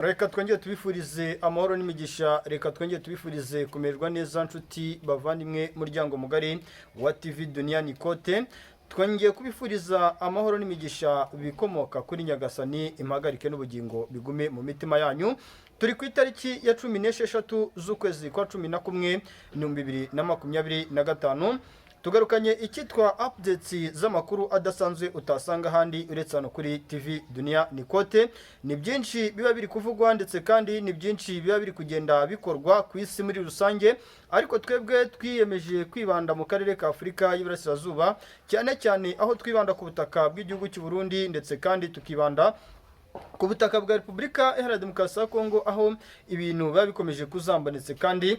Reka twongere tubifurize amahoro n'imigisha, reka twongere tubifurize kumererwa neza, nshuti bavandimwe, muryango mugari wa TV Dunia Nikote. Twongeye kubifuriza amahoro n'imigisha bikomoka kuri Nyagasani, impagarike n'ubugingo bigume mu mitima yanyu. Turi ku itariki ya 16 z'ukwezi kwa 11 2025. Tugarukanye icyitwa updates z'amakuru adasanzwe utasanga ahandi uretse hano kuri TV Dunia Nikote. Ni byinshi biba biri kuvugwa, ndetse kandi ni byinshi biba biri kugenda bikorwa ku isi muri rusange, ariko twebwe twiyemeje kwibanda mu karere ka Afurika y'Iburasirazuba, cyane cyane aho twibanda ku butaka bw'igihugu cy'u Burundi, ndetse kandi tukibanda ku butaka bwa Repubulika Iharanira Demokarasi ya Kongo, aho ibintu biba bikomeje kuzamba ndetse kandi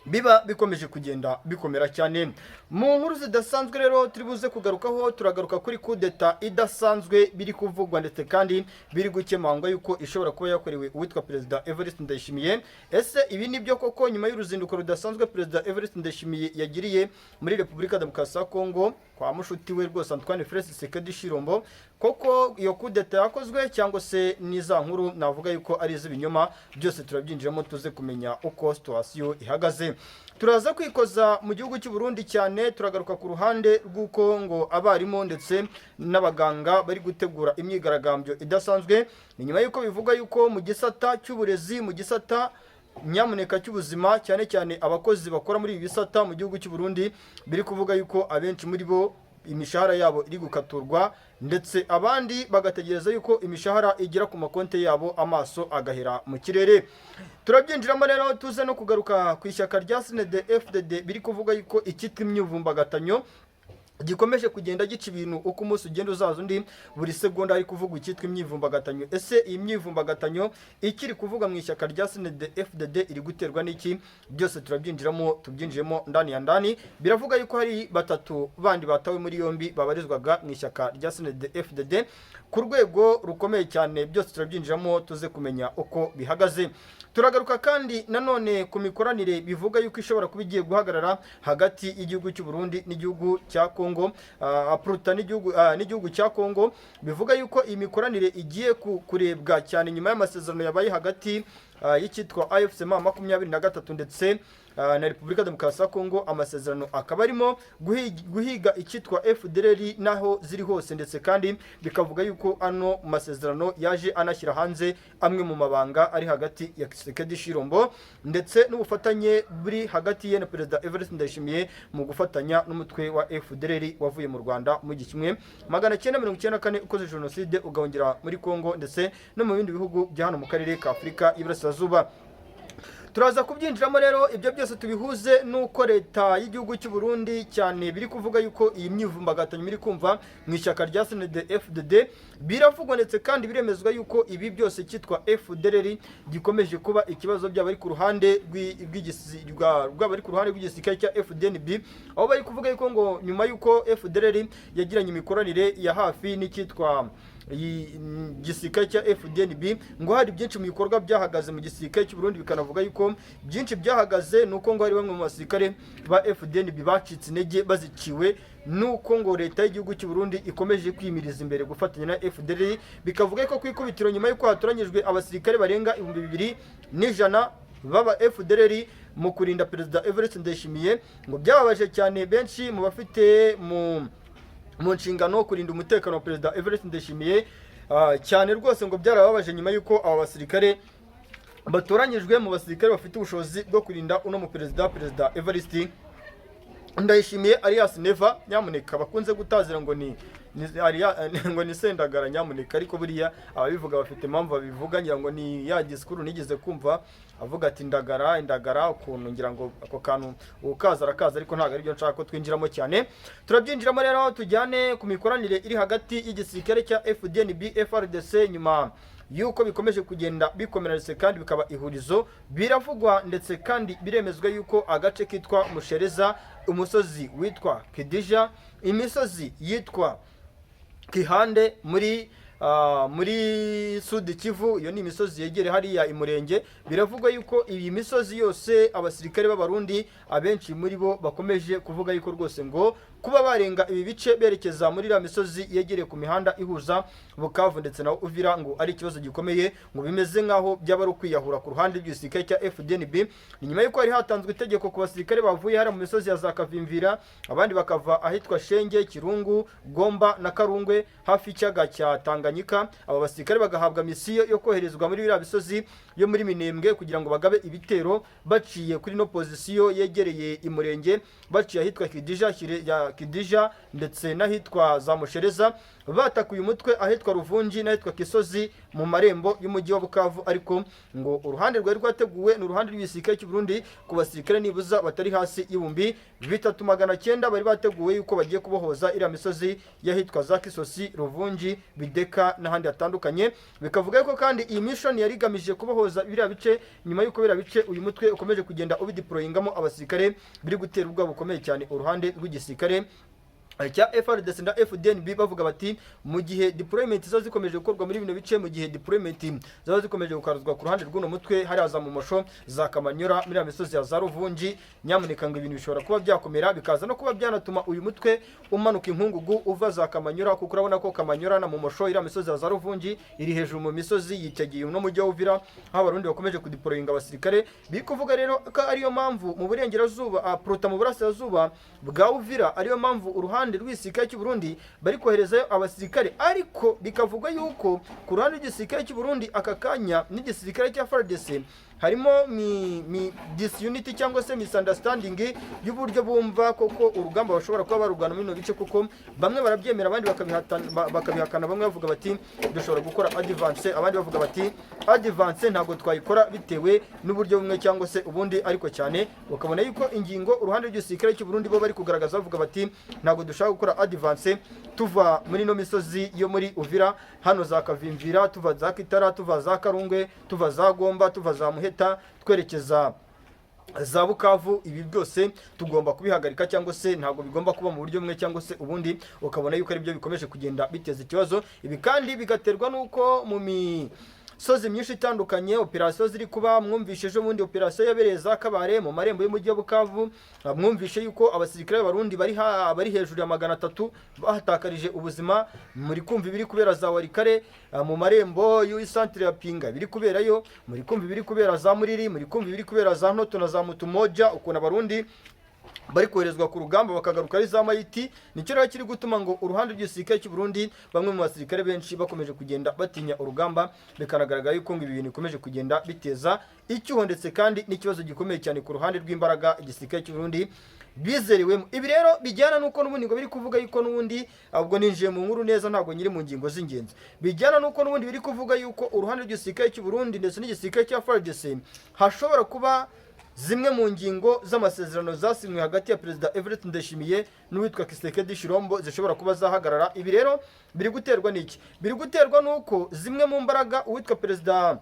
biba bikomeje kugenda bikomera cyane. Mu nkuru zidasanzwe rero turi buze kugarukaho, turagaruka kuri kudeta idasanzwe biri kuvugwa ndetse kandi biri gukemangwa yuko ishobora kuba yakorewe uwitwa Perezida Evariste Ndayishimiye. Ese ibi ni byo koko? Nyuma y'uruzinduko rudasanzwe Perezida Evariste Ndayishimiye yagiriye muri Repubulika Demokarasi ya Kongo kwa mushuti we rwose Antoine Felix Tshisekedi Tshilombo, koko iyo kudeta yakozwe cyangwa se n'iza nkuru navuga yuko ari iz'ibinyoma? Byose turabyinjiramo, tuze kumenya uko situation ihagaze. Turaza kwikoza mu gihugu cy'u Burundi cyane, turagaruka ku ruhande rw'uko ngo abarimu ndetse n'abaganga bari gutegura imyigaragambyo idasanzwe. Ni nyuma y'uko bivugwa yuko mu gisata cy'uburezi, mu gisata nyamuneka cy'ubuzima, cyane cyane abakozi bakora muri ibi bisata mu gihugu cy'u Burundi, biri kuvuga yuko abenshi muri bo imishahara yabo iri gukaturwa, ndetse abandi bagategereza yuko imishahara igera ku makonti yabo amaso agahera mu kirere. Turabyinjiramo rero, tuze no kugaruka ku ishyaka rya CNDD FDD, biri kuvuga yuko icyitwa imyivumbagatanyo gikomeje kugenda gica ibintu uko umunsi ugenda uzaza undi, buri segonda ari kuvuga icyitwa imyivumbagatanyo. Ese iyi myivumbagatanyo ikiri kuvuga mu ishyaka rya CNDD FDD iri guterwa n'iki? Byose turabyinjiramo, tubyinjiyemo ndani ya ndani. Biravuga yuko hari batatu bandi batawe muri yombi babarizwaga mu ishyaka rya CNDD FDD ku rwego rukomeye cyane. Byose turabyinjiramo, tuze kumenya uko bihagaze. Turagaruka kandi nanone ku mikoranire bivuga yuko ishobora kuba igiye guhagarara hagati y'igihugu cy'u Burundi n'igihugu cya Kongo, Pruta n'igihugu cya Kongo. Bivuga yuko iyi mikoranire igiye kurebwa cyane nyuma y'amasezerano yabaye hagati y'icyitwa AFC M23 ndetse na Repubulika Demokarasi ya Kongo. Amasezerano akaba arimo guhiga icyitwa FDLR naho ziri hose, ndetse kandi bikavuga yuko ano masezerano yaje anashyira hanze amwe mu mabanga ari hagati ya Tshisekedi Tshilombo ndetse n'ubufatanye buri hagati ye na Perezida Evariste Ndayishimiye mu gufatanya n'umutwe wa FDLR wavuye mu Rwanda mu 1994, ukoze jenoside, ugahungira muri Kongo ndetse no mu bindi bihugu bya hano mu karere ka Afurika y'Iburasirazuba. Turaza kubyinjiramo rero, ibyo byose tubihuze n'uko leta y'igihugu cy'u Burundi cyane biri kuvuga yuko iyi myivumbagatanyo iri kumva mu ishyaka rya CNDD FDD biravugwa, ndetse kandi biremezwa yuko ibi byose cyitwa FDLR gikomeje kuba ikibazo, byaba ari ku ruhande rwaba ari ku ruhande rw'igisirikare cya FDNB, aho bari kuvuga yuko ngo nyuma yuko FDLR yagiranye imikoranire ya hafi n'icyitwa iyi gisirikare cya FDNB, ngo hari byinshi mu bikorwa byahagaze mu gisirikare cy'u Burundi. Bikanavuga yuko byinshi byahagaze nuko ngo hari bamwe mu basirikare ba FDNB bacitse intege baziciwe nuko ngo leta y'igihugu cy'u Burundi ikomeje kwimiriza imbere gufatanya na FDLR. Bikavuga ko ku ikubitiro, nyuma y'uko hatoranyijwe abasirikare barenga 2100 baba FDLR mu kurinda Perezida Evariste Ndayishimiye, ngo byababaje cyane benshi mu bafite mu nshingano kurinda umutekano wa Perezida Evariste Ndayishimiye. Cyane rwose ngo byarababaje nyuma y'uko aba basirikare batoranyijwe mu basirikare bafite ubushobozi bwo kurinda uno mu perezida, Perezida Evariste Ndayishimiye alias Neva, nyamuneka bakunze gutazira ngo ngo ni Sendagara, nyamuneka. Ariko buriya ababivuga bafite impamvu babivuga. Ngira ngo ni ya disikuru nigeze kumva avuga ati "Indagara, indagara" ukuntu, ngira ngo ako kantu ukaza arakaza, ariko ntabwo aribyo nshaka ko twinjiramo cyane. Turabyinjiramo rero, tujyane ku mikoranire iri hagati y'igisirikare cya FDNB FARDC nyuma yuko bikomeje kugenda bikomera ndetse kandi bikaba ihurizo. Biravugwa ndetse kandi biremezwa yuko agace kitwa Mushereza, umusozi witwa Kidija, imisozi yitwa Kihande muri Sud Kivu, iyo ni imisozi yegereye hariya imurenge. Biravugwa yuko iyi misozi yose abasirikare b'Abarundi abenshi muri bo bakomeje kuvuga yuko rwose ngo Kuba barenga ibi bice berekeza muri iriya misozi yegereye ku mihanda ihuza Bukavu ndetse na Uvira ngo ari ikibazo gikomeye, ngo bimeze nk'aho byaba ari ukwiyahura ku ruhande rw'igisirikare cya FDNB. Ni nyuma y'uko hari hatanzwe itegeko ku basirikare bavuye hariya mu misozi ya za Kavimvira, abandi bakava ahitwa Shenge, Kirungu, Gomba na Karungwe hafi y'ikiyaga cya Tanganyika. Aba basirikare bagahabwa misiyo yo koherezwa muri biriya misozi yo muri Minembwe kugira ngo bagabe ibitero baciye kuri no pozisiyo yegereye Imurenge, baciye ahitwa Kidija ya Kidija ndetse n'ahitwa za Mushereza, batakuye umutwe ahitwa Ruvungi n'ahitwa Kisozi mu marembo y'umujyi wa Bukavu. Ariko ngo uruhande rwari rwateguwe ni uruhande rw'igisirikare cy'u Burundi, ku basirikare nibuza batari hasi y'3900 bari bateguwe yuko bagiye kubohoza iriya misozi y'ahitwa za Kisosi, Ruvungi, Bideka n'ahandi hatandukanye. Bikavuga ko kandi iyi mission yari igamije kubohoza biriya bice, nyuma y'uko biriya bice uyu mutwe ukomeje kugenda ubideployingamo abasirikare, biri gutera ubwoba bukomeye cyane uruhande rw'igisirikare cya FARDC na FDNB. Bavuga bati mu gihe deployment ziba zikomeje gukorwa muri bino bice, mu gihe deployment ziba zikomeje gukaruzwa ku ruhande rw'uno mutwe hariya za Mumosho, za Kamanyora, muri ya misozi ya za Ruvungi, nyamuneka ngo ibintu bishobora kuba byakomera, bikaza no kuba byanatuma uyu mutwe umanuka inkungugu uva za Kamanyora, kuko urabona ko Kamanyora na Mumosho, iriya misozi ya za Ruvungi iri hejuru mu misozi yitegeye uno mujyi wa Uvira, aho Abarundi bakomeje kudeployinga abasirikare. Biri kuvuga rero ko ariyo mpamvu mu burengerazuba, plutôt mu burasirazuba bwa Uvira, ariyo mpamvu uruhande rw'igisirikare cy'u Burundi bari koherezayo abasirikare. Ariko bikavugwa yuko ku ruhande rw'igisirikare cy'u Burundi aka kanya n'igisirikare cya FARDC harimo mi disunity cyangwa se misunderstanding y'uburyo bumva koko urugamba bashobora kuba barurwana muri bino bice, kuko bamwe barabyemera, abandi bakabihakana. Bamwe bavuga bati dushobora gukora advance, abandi bavuga bati advance ntabwo twayikora, bitewe n'uburyo bumwe cyangwa se ubundi. Ariko cyane ukabona yuko ingingo uruhande rw'igisirikare cy'u Burundi bo bari kugaragaza, bavuga bati ntabwo dushaka gukora advance tuva muri ino misozi yo muri Uvira hano za Kavimvira, tuva za Kitara, tuva za Karungwe, tuva za Gomba, tuva za Muheta, twerekeza za Bukavu. Ibi byose tugomba kubihagarika cyangwa se ntabwo bigomba kuba mu buryo bumwe cyangwa se ubundi. Ukabona yuko ari byo bikomeje kugenda biteza ikibazo. Ibi kandi bigaterwa n'uko mu misozi myinshi itandukanye operasiyo ziri kuba. Mwumvishe ejo bundi operasiyo yabereye za Kabare mu marembo y'umujyi wa Bukavu. Mwumvishe yuko abasirikare b'Abarundi bari hejuru ya 300 bahatakarije ubuzima. Muri kumva ibiri kubera za Walikale, mu marembo y'isantere ya Pinga biri kuberayo. Muri kumva ibiri kubera za Muriri, muri kumva ibiri kubera za Ntoto na za Mutumoja, ukuntu Abarundi bari koherezwa ku rugamba bakagaruka ari za mayiti. Nicyo rero kiri gutuma ngo uruhande rw'igisirikare cy'u Burundi, bamwe mu basirikare benshi bakomeje kugenda batinya urugamba. Bikanagaragara yuko ngo ibi bintu bikomeje kugenda biteza icyuho ndetse kandi n'ikibazo gikomeye cyane ku ruhande rw'imbaraga igisirikare cy'u Burundi bizerewemo. Ibi rero bijyana n'uko n'ubundi ngo biri kuvuga yuko n'ubundi, ubwo ninjiye mu nkuru neza, ntabwo nyiri mu ngingo z'ingenzi, bijyana n'uko n'ubundi biri kuvuga yuko uruhande rw'igisirikare cy'u Burundi ndetse n'igisirikare cya FARDC hashobora kuba zimwe mu ngingo z'amasezerano zasinywe hagati ya Perezida Evariste Ndayishimiye n'uwitwa Tshisekedi Tshilombo zishobora kuba zahagarara. Ibi rero biri guterwa n'iki? Biri guterwa n'uko zimwe mu mbaraga uwitwa Perezida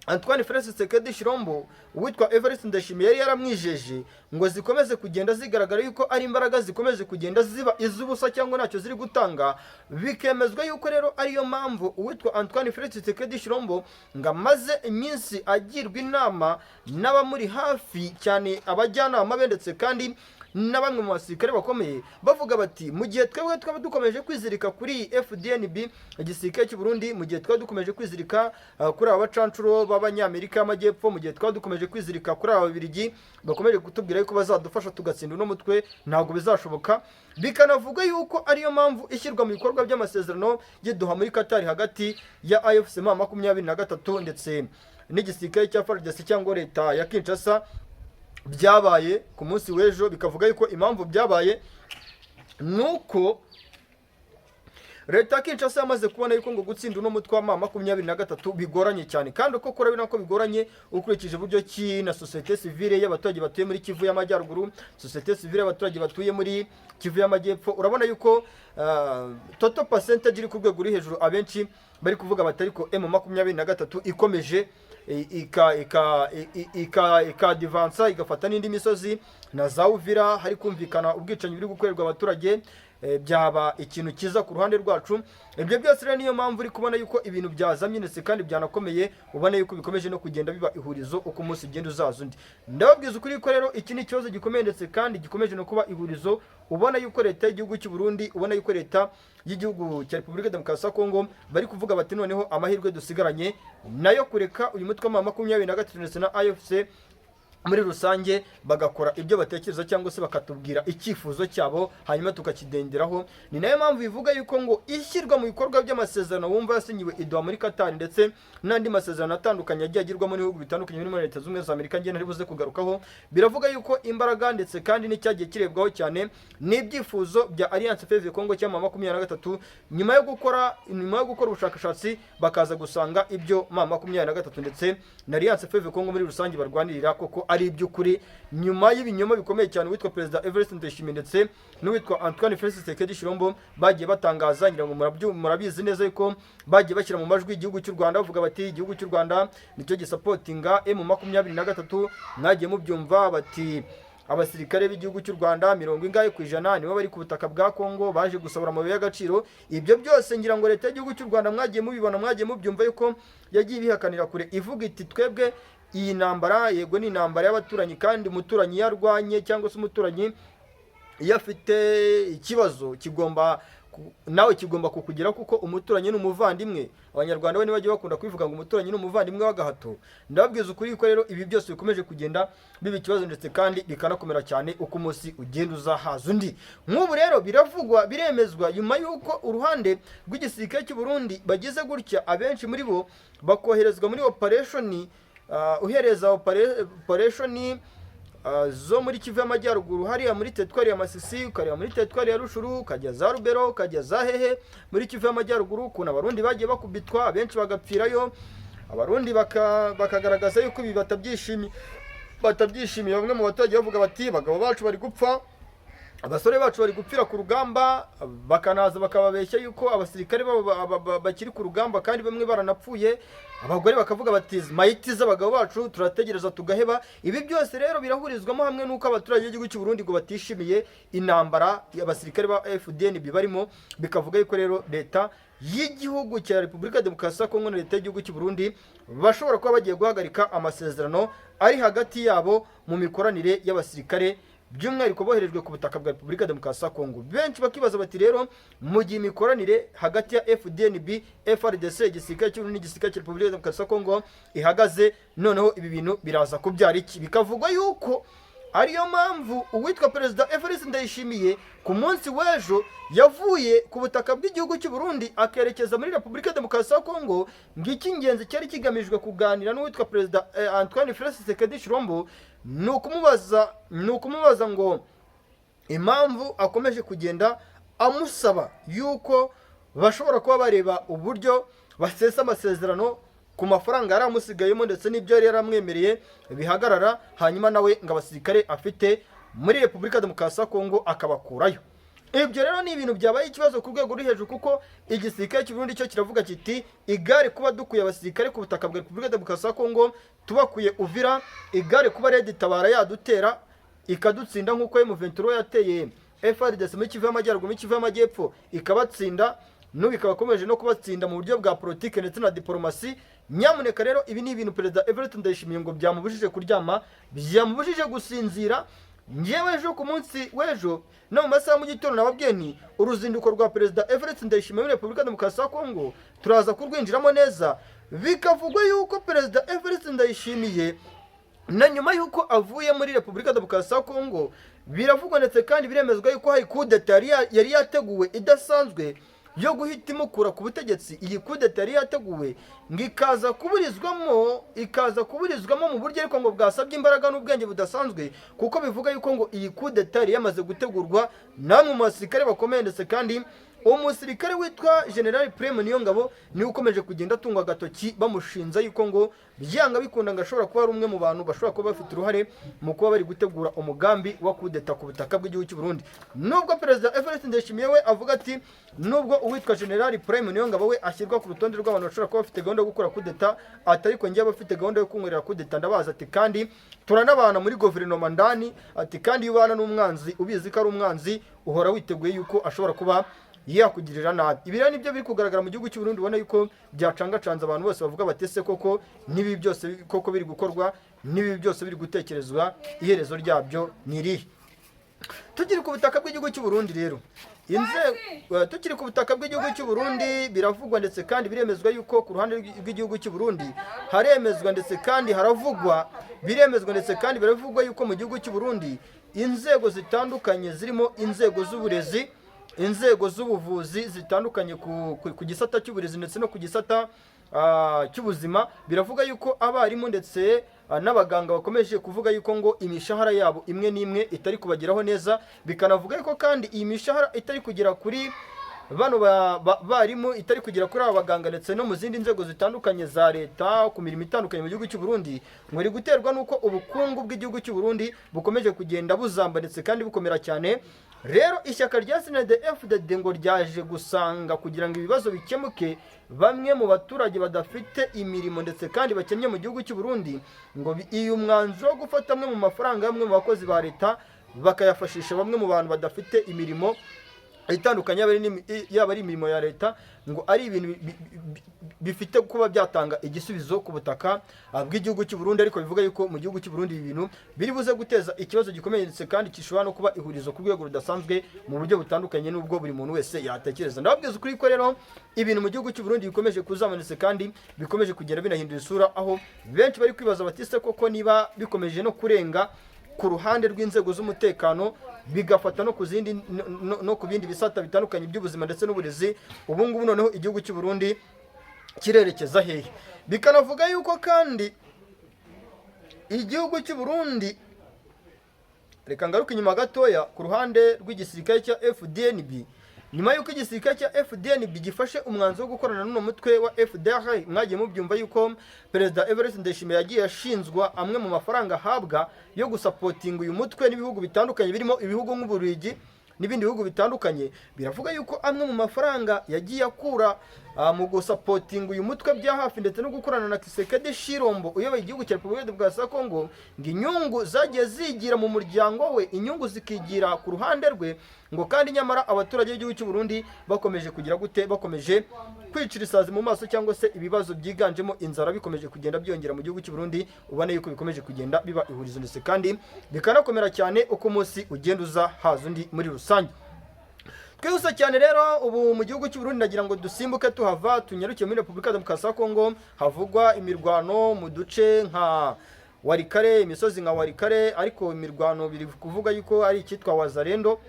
Antoine Felix Tshisekedi Tshilombo, uwitwa Evariste Ndayishimiye yari yaramwijeje ngo zikomeze kugenda zigaragara yuko ari imbaraga zikomeje kugenda ziba iz'ubusa cyangwa ntacyo ziri gutanga. Bikemezwa yuko rero ariyo mpamvu uwitwa Antoine Felix Tshisekedi Tshilombo ngo amaze iminsi agirwa inama n'abamuri hafi cyane, abajyanama be ndetse kandi na bamwe mu basirikare bakomeye, bavuga bati mu gihe twebwe twaba dukomeje kwizirika kuri iyi FDNB, igisirikare cy'u Burundi, mu gihe twaba dukomeje kwizirika kuri aba bacancuro b'Abanyamerika y'Amajyepfo, mu gihe twaba dukomeje kwizirika kuri aba Babirigi bakomeje kutubwira yuko bazadufasha tugatsinda uno mutwe, ntabwo bizashoboka. Bikanavuga yuko ariyo mpamvu ishyirwa mu bikorwa by'amasezerano y'i Doha muri Qatar hagati ya AFC M23 ndetse n'igisirikare cya FARDC cyangwa leta ya Kinshasa byabaye ku munsi w'ejo. Bikavuga yuko impamvu byabaye nuko leta ya Kinshasa yamaze kubona yuko ngo gutsinda uno mutwe wa M23 bigoranye cyane, kandi uko kurabona ko bigoranye ukurikije uburyo ki na sosiyete sivile y'abaturage batuye muri Kivu y'Amajyaruguru, sosiyete sivile y'abaturage batuye muri Kivu y'Amajyepfo, urabona yuko total percentage iri ku rwego ruri hejuru. Abenshi bari kuvuga bati ariko M23 ikomeje ika ika ika ikadivansa igafata n'indi misozi. na za Uvira hari kumvikana ubwicanyi buri gukorerwa abaturage, byaba ikintu cyiza ku ruhande rwacu. Ibyo byose rero niyo mpamvu uri kubona yuko ibintu byazamye ndetse kandi byanakomeye, ubona yuko bikomeje no kugenda biba ihurizo uko umunsi ugenda uzaza undi. Ndababwiza ukuri ko rero iki ni ikibazo gikomeye ndetse kandi gikomeje no kuba ihurizo, ubona yuko leta y'igihugu cy'u Burundi, ubona yuko leta y'igihugu cya Repubulika Demokarasi ya Kongo bari kuvuga bati: "Noneho amahirwe dusigaranye nayo kureka uyu mutwe wa 23 ndetse na AFC muri rusange bagakora ibyo batekereza cyangwa se bakatubwira icyifuzo cyabo, hanyuma tukakidenderaho." Ni nayo mpamvu bivuga yuko ngo ishyirwa mu bikorwa by'amasezerano wumva yasinyiwe i Doha muri Qatar, ndetse n'andi masezerano atandukanye yagiye agirwamo n'ibihugu bitandukanye birimo Leta Zunze Ubumwe za Amerika, ngenda buze kugarukaho, biravuga yuko imbaraga ndetse kandi n'icyagiye kirebwaho cyane n'ibyifuzo bya Alliance Fleuve Congo cyangwa 23, nyuma yo gukora ubushakashatsi bakaza gusanga ibyo M23 ndetse na Alliance Fleuve Congo muri rusange barwanirira koko ari iby'ukuri, nyuma y'ibinyoma bikomeye cyane uwitwa Perezida Evariste Ndayishimiye ndetse n'uwitwa Antoine Felix Tshisekedi Tshilombo bagiye batangaza. Ngira ngo murabizi neza yuko bagiye bashyira mu majwi igihugu cy'u Rwanda, bavuga bati igihugu cy'u Rwanda nicyo gisapotinga M23. Mwagiye mubyumva bati abasirikare b'igihugu cy'u Rwanda 50% nibo bari ku butaka bwa Kongo baje gusabura amabuye y'agaciro. Ibyo byose ngira ngo leta y'igihugu cy'u Rwanda mwagiye mubibona, mwagiye mubyumva yuko yagiye ibihakanira kure, ivuga iti twebwe iyi ntambara yego ni intambara y'abaturanyi, kandi umuturanyi iyo arwanye cyangwa se umuturanyi iyo afite ikibazo kigomba nawe kigomba kukugeraho, kuko umuturanyi ni umuvandimwe. Abanyarwanda bo ntibajya bakunda kubivuga ngo umuturanyi ni umuvandimwe w'agahato. Ndababwiza ukuri ko rero ibi byose bikomeje kugenda biba ikibazo ndetse kandi bikanakomera cyane uko umunsi ugenda uzahaza undi. Nk'ubu rero biravugwa, biremezwa, nyuma y'uko uruhande rw'igisirikare cy'u Burundi bagize gutya, abenshi muri bo bakoherezwa muri operation, uhereza operation zo muri Kivu y'Amajyaruguru, hariya muri teritwari ya Masisi, ukareba muri teritwari ya Rutshuru, ukajya za Rubero, ukajya za hehe muri Kivu y'Amajyaruguru, ukuntu Abarundi bagiye bakubitwa, abenshi bagapfirayo. Abarundi bakagaragaza yuko ibi batabyishimiye. Bamwe mu baturage bavuga bati abagabo bacu bari gupfa, abasore bacu bari gupfira ku rugamba, bakanaza bakababeshya yuko abasirikare babo bakiri ku rugamba kandi bamwe baranapfuye. Abagore bakavuga bati mayiti z'abagabo bacu turategereza tugaheba. Ibi byose rero birahurizwamo hamwe n'uko abaturage b'igihugu cy'u Burundi ngo batishimiye intambara abasirikare ba FDNB barimo. Bikavuga yuko rero leta y'igihugu cya Repubulika ya Demokarasi ya Kongo na leta y'igihugu cy'u Burundi bashobora kuba bagiye guhagarika amasezerano ari hagati yabo mu mikoranire y'abasirikare, by'umwihariko boherejwe ku butaka bwa Repubulika ya Demokarasi ya Kongo. Benshi bakibaza bati rero mu gihe imikoranire hagati ya FDNB, FARDC, igisirikare cy'u Burundi n'igisirikare cya Repubulika ya Demokarasi ya Kongo ihagaze, noneho ibi bintu biraza kubyara iki? Bikavugwa yuko ariyo mpamvu uwitwa Perezida Evariste Ndayishimiye ku munsi w'ejo yavuye ku butaka bw'igihugu cy'u Burundi akerekeza muri Repubulika ya Demokarasi ya Kongo, ngo icy'ingenzi cyari kigamijwe kuganira n'uwitwa Perezida Antoine Felix Tshisekedi Tshilombo ni ukumubaza ngo impamvu akomeje kugenda amusaba yuko bashobora kuba bareba uburyo basesa amasezerano ku mafaranga yari amusigayemo ndetse n'ibyo yari yaramwemereye bihagarara, hanyuma nawe ngo abasirikare afite muri Repubulika ya Demokarasi ya Kongo akabakurayo. Ibyo rero ni ibintu byabaye ikibazo ku rwego ruri hejuru, kuko igisirikare cy'u Burundi cyo kiravuga kiti igare kuba dukuye abasirikare ku butaka bwa Repubulika ya Demokarasi ya Kongo, tubakuye Uvira, igare kuba Red Tabara yadutera ikadutsinda nk'uko M23 yateye FARDC muri Kivu y'Amajyaruguru, muri Kivu y'Amajyepfo ikabatsinda, n'ubu ikaba ikomeje no kubatsinda mu buryo bwa politike ndetse na diporomasi. Nyamuneka rero ibi ni ibintu Perezida Evariste Ndayishimiye ngo byamubujije kuryama, byamubujije gusinzira. Ngewe ejo, ku munsi w'ejo no mu masaha mu gitondo, nababwiye nti uruzinduko rwa Perezida Evariste Ndayishimiye muri Repubulika ya Demokarasi ya Kongo turaza kurwinjiramo neza. Bikavugwa yuko Perezida Evariste Ndayishimiye na nyuma y'uko avuye muri Repubulika ya Demokarasi ya Kongo, biravugwa ndetse kandi biremezwa yuko hari kudeta yari yateguwe idasanzwe yo guhita imukura ku butegetsi. Iyi kudeta yari yateguwe ngo ikaza kuburizwamo mu buryo ariko ngo bwasabye imbaraga n'ubwenge budasanzwe, kuko bivuga yuko ngo iyi kudeta yari yamaze gutegurwa namwe mu basirikare bakomeye ndetse kandi Umusirikare witwa General Prime Niyongabo niwe ukomeje kugenda atungwa agatoki, bamushinza yuko ngo byanga bikunda ngo ashobora kuba ari umwe mu bantu bashobora kuba bafite uruhare mu kuba bari gutegura umugambi wa kudeta ku butaka bw'igihugu cy'u Burundi. Nubwo Perezida Evariste Ndayishimiye we avuga ati nubwo uwitwa General Prime Niyongabo we ashyirwa ku rutonde rw'abantu bashobora kuba bafite gahunda yo gukora kudeta, ati ariko njyewe abafite gahunda yo kunkorera kudeta ndabazi, ati kandi turanabana muri guverinoma ndani, ati kandi iyo ubana n'umwanzi ubizi ko ari umwanzi, uhora witeguye yuko ashobora kuba yakugirira nabi. Ibi rero nibyo biri kugaragara mu gihugu cy'u Burundi, ubona yuko byacangacanze abantu bose, bavuga bati ese koko n'ibi byose koko biri gukorwa, n'ibi byose biri gutekerezwa, iherezo ryabyo ni irihe? Tukiri ku butaka bw'igihugu cy'u Burundi rero, tukiri ku butaka bw'igihugu cy'u Burundi, biravugwa ndetse kandi biremezwa yuko ku ruhande rw'igihugu cy'u Burundi haremezwa ndetse kandi haravugwa, biremezwa ndetse kandi biravugwa yuko mu gihugu cy'u Burundi inzego zitandukanye, zirimo inzego z'uburezi, inzego z'ubuvuzi zitandukanye, ku gisata cy'uburezi ndetse no ku gisata cy'ubuzima, biravuga yuko abarimu ndetse n'abaganga bakomeje kuvuga yuko ngo imishahara yabo imwe n'imwe itari kubageraho neza. Bikanavuga yuko kandi iyi mishahara itari kugera kuri bano barimu, itari kugera kuri aba baganga ndetse no mu zindi nzego zitandukanye za leta ku mirimo itandukanye mu gihugu cy'u Burundi, ngo iri guterwa n'uko ubukungu bw'igihugu cy'u Burundi bukomeje kugenda buzamba ndetse kandi bukomera cyane. Rero ishyaka rya CNDD FDD ngo ryaje gusanga kugira ngo ibibazo bikemuke, bamwe mu baturage badafite imirimo ndetse kandi bakennye mu gihugu cy'u Burundi, ngo iyo umwanzuro wo gufata amwe mu mafaranga y'amwe mu bakozi ba leta bakayafashisha bamwe mu bantu badafite imirimo itandukanye, yaba ari imirimo ya leta, ngo ari ibintu bifite kuba byatanga igisubizo ku butaka bw'igihugu cy'u Burundi. Ariko bivuga yuko mu gihugu cy'u Burundi ibi bintu biri buze guteza ikibazo gikomeye ndetse kandi gishobora no kuba ihurizo ku rwego rudasanzwe mu buryo butandukanye n'ubwo buri muntu wese yatekereza. Ndababwiza ukuri ko rero ibintu mu gihugu cy'u Burundi bikomeje kuzama ndetse kandi bikomeje kugenda binahindura isura, aho benshi bari kwibaza bati se koko niba bikomeje no kurenga ku ruhande rw'inzego z'umutekano, bigafata no ku zindi no ku bindi bisata bitandukanye by'ubuzima ndetse n'uburezi, ubu ngubu noneho igihugu cy'u Burundi kirerekeza hehe? Bikanavuga yuko kandi igihugu cy'u Burundi, reka ngaruke inyuma gatoya ku ruhande rw'igisirikare cya FDNB, nyuma y'uko igisirikare cya FDNB gifashe umwanzuro wo gukorana n'uno mutwe wa FDR. Mwagiye mubyumva yuko Perezida Evariste Ndayishimiye yagiye ashinzwa amwe mu mafaranga ahabwa yo gusapotinga uyu mutwe n'ibihugu bitandukanye, birimo ibihugu nk'Ububiligi n'ibindi bihugu bitandukanye. Biravuga yuko amwe mu mafaranga yagiye akura mu gusapotinga uyu mutwe bya hafi ndetse no gukorana na Tshisekedi Tshilombo uyoboye igihugu cya Repubulika Demokarasi ya Kongo, ngo inyungu zagiye zigira mu muryango we, inyungu zikigira ku ruhande rwe, ngo kandi nyamara abaturage b'igihugu cy'u Burundi bakomeje kugira gute? Bakomeje kwicira isazi mu maso, cyangwa se ibibazo byiganjemo inzara bikomeje kugenda byongera mu gihugu cy'u Burundi. Ubona yuko bikomeje kugenda biba ihurizo ndetse kandi bikanakomera cyane uko umunsi ugenda uza haza undi muri rusange. Twihuse cyane rero, ubu mu gihugu cy'u Burundi ndagira ngo dusimbuke tuhava tunyaruke muri Repubulika ya Demokarasi ya Kongo, havugwa imirwano mu duce nka Warikare, imisozi nka Warikare. Ariko imirwano biri kuvuga yuko ari icyitwa Wazalendo.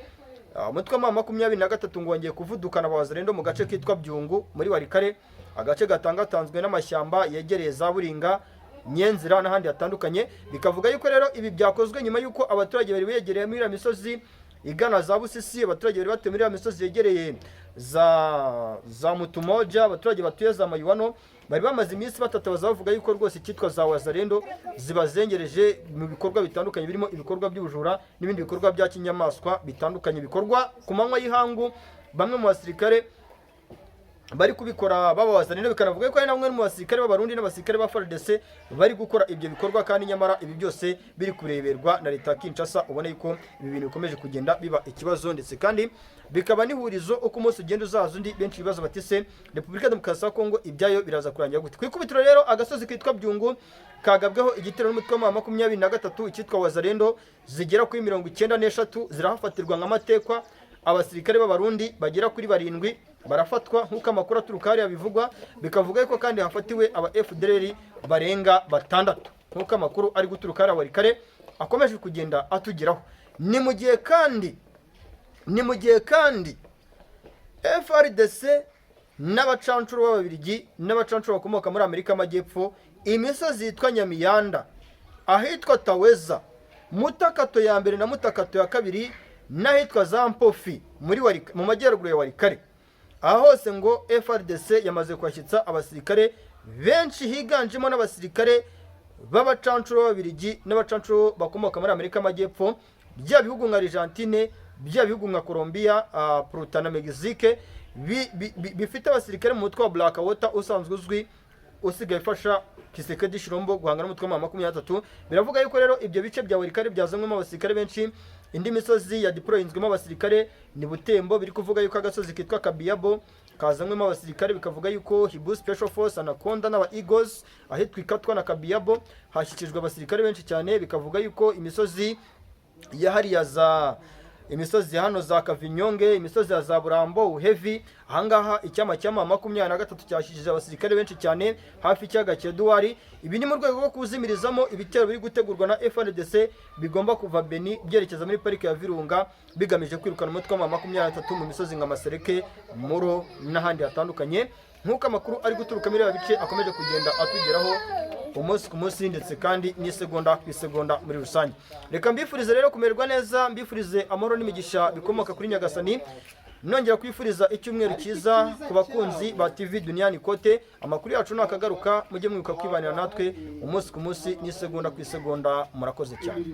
Umutwe wa 23 ngo wongeye kuvudukana aba Wazalendo mu gace kitwa Byungu muri Warikare, agace gatangatanzwe n'amashyamba yegereye za Buringa, Nyenzira n'ahandi hatandukanye. Bikavuga yuko rero ibi byakozwe nyuma yuko abaturage bari begereye muri iriya misozi igana za Busisi, abaturage bari batuye muri iriya misozi yegereye za Mutumoja, abaturage batuye za Mayuwano, bari bamaze iminsi batatabaza bavuga yuko rwose icyitwa za Wazalendo zibazengereje mu bikorwa bitandukanye, birimo ibikorwa by'ubujura n'ibindi bikorwa bya kinyamaswa bitandukanye bikorwa ku manywa y'ihangu. Bamwe mu basirikare bari kubikora baba Wazalendo, bikanavuga ko hari na bamwe mu basirikare b'Abarundi n'abasirikare ba FARDC bari gukora ibyo bikorwa, kandi nyamara ibi byose biri kureberwa na leta ya Kinshasa. Ubona yuko ibi bintu bikomeje kugenda biba ikibazo ndetse kandi bikaba n'ihurizo uko umunsi ugenda uzaza undi. Benshi ibibazo bati se Repubulika ya Demokarasi ya Kongo ibyayo biraza kurangira gute? Ku ikubitiro rero, agasozi kitwa Byungu kagabweho igitero n'umutwe wa 23, icyitwa Wazalendo zigera kuri 93 zirahafatirwa nk'amatekwa. Abasirikare b'Abarundi bagera kuri barindwi barafatwa, nk'uko amakuru aturuka hariya bivugwa. Bikavuga ko kandi hafatiwe aba FDLR barenga batandatu, nk'uko amakuru ari guturuka hariya Warikare akomeje kugenda atugeraho. Ni mu gihe kandi FARDC n'abacancuro b'Ababiligi n'abacancuro bakomoka muri Amerika y'Amajyepfo, imisozi yitwa Nyamiyanda, ahitwa Taweza, Mutakato ya mbere na Mutakato ya kabiri, n'ahitwa za Mpofi mu majyaruguru ya Warikare. Aha hose ngo FARDC yamaze kuhashyitsa abasirikare benshi, higanjemo n'abasirikare b'abacancuro b'Ababiligi n'abacancuro bakomoka muri Amerika y'Amajyepfo, bya bihugu nka Argentine, bya bihugu nka Colombia, Peru na Mexique, bifite abasirikare mu mutwe wa Black Water usanzwe uzwi, usigaye ufasha Tshisekedi Tshilombo guhangana n'umutwe wa 23. Biravuga yuko rero ibyo bice bya Walikale byazanywemo abasirikare benshi. Indi misozi ya deployinzwemo abasirikare ni Butembo. Biri kuvuga yuko agasozi kitwa Kabiyabo kazanywemo abasirikare. Bikavuga yuko Hibu Special Force, Anaconda n'aba Eagles ahitwa Ikatwa na Kabiyabo hashyikijwe abasirikare benshi cyane. Bikavuga yuko imisozi ya hariya, za imisozi ya hano za Kavinyonge, imisozi ya za Burambo, Uhevi, ahangaha icyama cya M23 cyashyikije abasirikare benshi cyane hafi y'ikiyaga cya Edouard. Ibi ni mu rwego rwo kuzimirizamo ibitero biri gutegurwa na FARDC bigomba kuva Beni byerekeza muri parike ya Virunga, bigamije kwirukana umutwe wa 23 mu misozi nka Masereke, Muro n'ahandi hatandukanye, nk'uko amakuru ari guturuka muri ibi bice akomeje kugenda atugeraho umunsi ku munsi, ndetse kandi n'isegonda ku isegonda muri rusange. Reka mbifurize rero kumererwa neza, mbifurize amahoro n'imigisha bikomoka kuri Nyagasani, nongera kwifuriza icyumweru cyiza ku bakunzi ba TV Duniani Kote. Amakuru yacu nakagaruka, mujye mwibuka kwibanira natwe umunsi ku munsi n'isegonda ku isegonda. Murakoze cyane.